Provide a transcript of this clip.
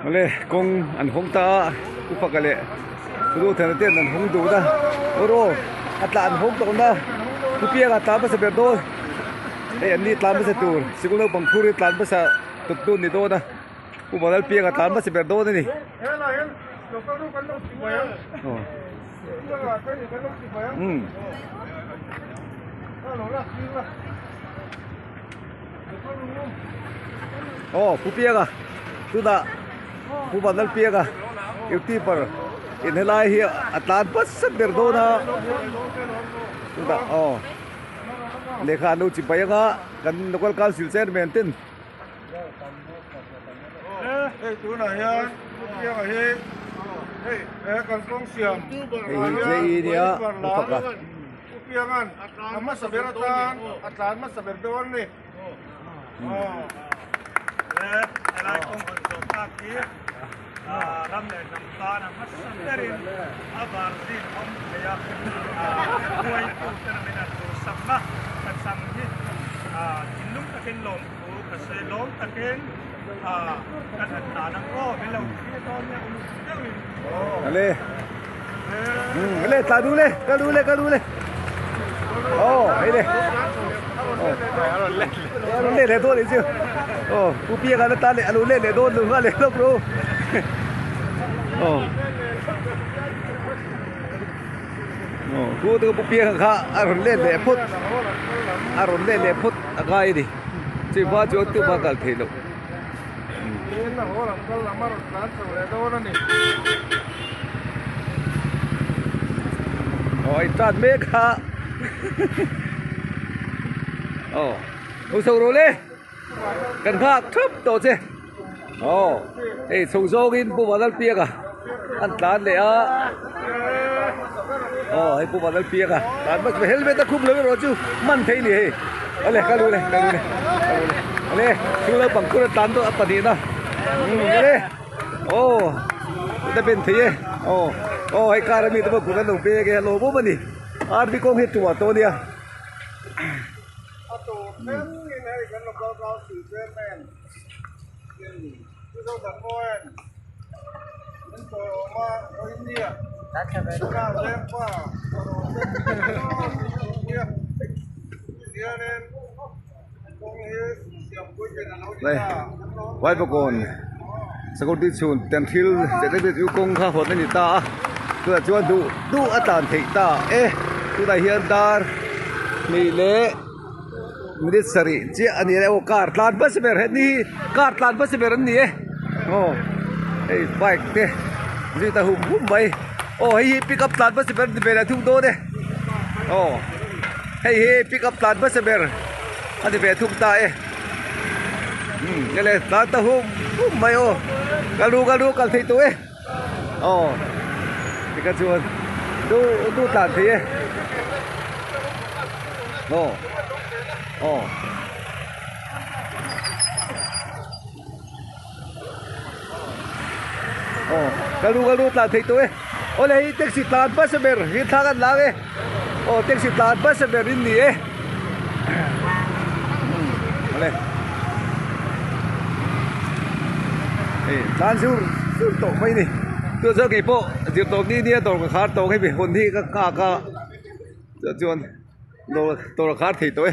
Awle kawng an hawng ta a upaka leh Ruthana ten an hawng dun a aw a tla an hawng tawh na thupianga tlan hmasa ber dawn hei an ni tlan hmasa tur sikul naupang phur hi tlan hmasa tawp tu an ni dawn a Pu Vanlalpianga tlan hmasa ber dawn a ni. Aw Pu Pianga tunah Pu Vanlalpianga youtuber in helai hi a tlan hmasa ber dawn a tunah aw lehkha an lo chi pai anga kan local council chairman ten Hei tunah hian Pu Pianga hi hei he kan kawng siam hei hi JE nia Pu Faka. Pu Pianga'n a hmasa ber atan a tlan hmasa ber dawn a ni. Helai kawng hawn zawh tak hi ram leh hnam tan a hmasa berin a var zin awm thei a, hruaitu te lamin an duhsakna ka chang hi thinlung takin lawmthu ka sawi lawm takin kan han tan ang aw min lo thlir dawn nia uluk deuhin. Ale. Ale tla du le ka du le ka du le. Oh, hei le. Oh. Le le dawn ni chu. Oh, pu pianga na tan le alo le le dawn lu nga le lo bro. Oh. Oh, pu tu pu pianga kha a rawn let leh phut. A rawn let leh phut a ngai a ni. Chu hma chu tu hma kal thei loh. Aw in tan mek a aw ho chho rawh le kan nghak thap tawh che aw hei chho zawngin Pu Vanlalpianga an tlan leh a aw hei Pu Vanlalpianga tlan hmasa helmet a khum lo erawh chu hman theih a ni hei awle ka lu le ka lu le ka lu le awle thil naupang khur a tlan dawn a pahnihna awle. Aw ta ben thei e aw aw hei car ami te pawh kut an lo pek e a lawmawm a ni R V kawng hi a tuah tawh a nia. A tur thlengin hei kan local council chairman Pu Zothanmawia'n min sawi awm a India Vengpa hianin Vaivakawn security chhun ten thil che chu kawng kha hawn a ni ta a tunah chuan duh duh a tlan theih ta e tunah hian dar hnih leh minute sarih chiah a ni a aw car tlan hmasa ber he ni hi car tlan hmasa ber an ni e aw hei bike te zui ta hum hum mai aw hei hi pickup tlan hmasa ber ni ve leh thung dawn e aw. Hei hi pick up tlan hmasa ber a ni ve thung ta e umm ele tlan ta hum hum mai aw ka lu ka lu kal thei tawh e aw tikha chuan du du tlan thei e aw aw. Aw ka lu ka lu tlan thei tawh e aw le hei taxi tlan hmasa ber hi thla kan lang e aw taxi tlan hmasa ber in ni e awle hei tlan zur zur tawh mai a ni chu chuan kei pawh zir tawp ni nia dawr ka khar tawh hemi hun hi ka nghak a chuan dawr dawr a khar thei tawh e.